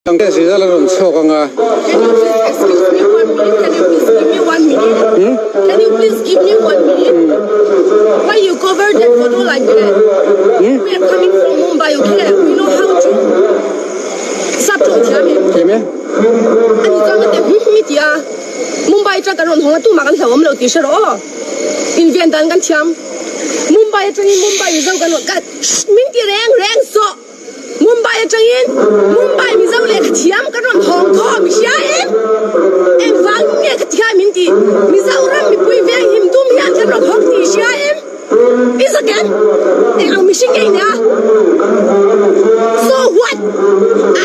Result a rawn chhuak ang a. Can you please excuse me one minute? Can you please give me one minute? Can you please give me one minute? Why you cover that photo like that? We are coming from Mumbai, okay? We know how to sap tawng thiam em? Thiam e. Ani chuan ka ti hmi hmi ti a. Mumbai atang kan rawn hawng a tumah kan hlauhawm lo tih hre rawh aw. Inven dan kan thiam. Mumbai atangin Mumbai Mizo kan rawn ka min ti reng reng sawh. Mumbai atangin Mumbai Mizo lehkha thiam kan rawn hawng khawm hria em? Engvang nge ka ti kha min ti? Mizoram mipui veng him tum hian kan rawn hawng tih hria em? I zak em? Eng ang mihring nge i nia? So what?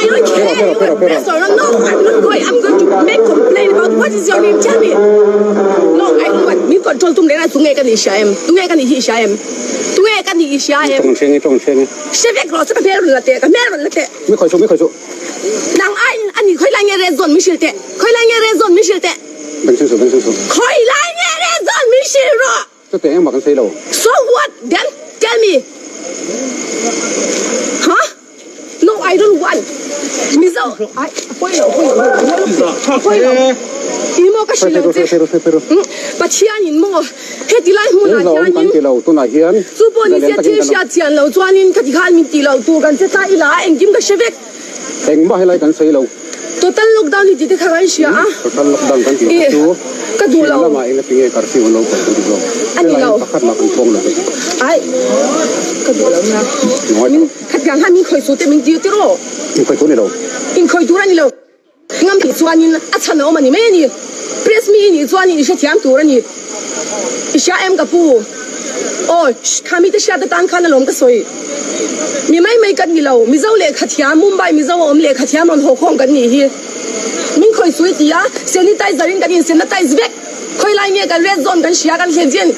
I don't care you are press or not. No, I'm not going. I'm going to make complaint about what is your name? Tell me. No, I don't want. Min control tum reng a tunge ka nih hria em? Tunge ka nih hi hria em? Tunge ka nih i hria em? I tawng hreng, i tawng hreng. Hre vek rawh chu ka hmel rawn la teh, ka hmel rawn la teh. Mi khawi chu, mi khawi chu. Nang ai a ni khawi lai nge red zone min hrilh teh, khawi lai nge red zone min hrilh teh. Beng chhung suh, beng chhung suh. Khawi lai nge red zone min hrilh rawh. Chuteh engmah kan sawi lo. So what then tell me. Huh? No I don't want. Mizo ai a pawi lo, a pawi lo, a pawi lo. Ti maw ka hrilh ang che. Pathian in maw. Heti lai hmunah hianin chu pawh ni se thil hriat chian loh chuanin khati khan min tih loh tur kan che ta ila a engkim ka hre vek. Engmah helai kan sawi lo. Total lockdown hi tih te kha kan hria a. Total lockdown kan tih kha chu ka duh lo. Lamah eng ati nge curfew an lo kalh kan ti zawk. A ni lo. Helai pakhat mah kan pawng lo te. Ai ka duh lo nia. Min khatiang khan min khawih suh te min ti tiraw. In khawih tur a ni lo. In khawih tur a ni lo. Ngam tih chuanin a chhan a awm a ni mai a ni. Press mi i nih chuanin i hrethiam tur a ni. I hria em ka pu? Aw, kha mite hriat atan khan alawm ka sawi. Mi mai mai kan ni lo, Mizo lehkha thiam, Mumbai Mizo a awm lehkha thiam rawn haw khawm kan nih hi. Min khawi sui ti a, sanitizer in kan insanitize vek. Khawi lai nge kan red zone kan hria kan hlen chin.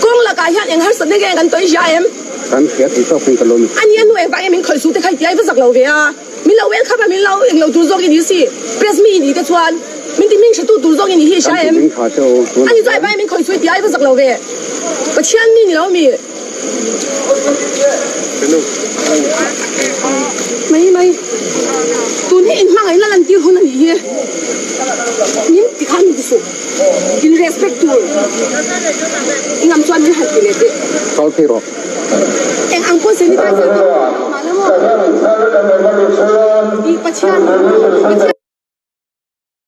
Kawng lakah hian eng harsatna nge kan tawih hria em? Kan hria tih tawk in ka lawm. A nia hnu engvang nge min khawi su te kha i tia i va zak lo ve a. Min lo welcome a, min lo englo tur zawk i ni si. Press mi i ni te chuan min ti hming hretu tur zawk i ni hi i hria em? A ni chuai bai min khawi chui tia i va zak lo ve. Pathian mi ni lo mi. Mai mai. Tun hi in hmangaihna lantir hun a nih hi. Min ti khan min ti suh. In respect tur. I ngam chuan min han ti leh teh. Kal phei rawh. Eng ang pawh sanitizer te mahla maw? I Pathian Pathian.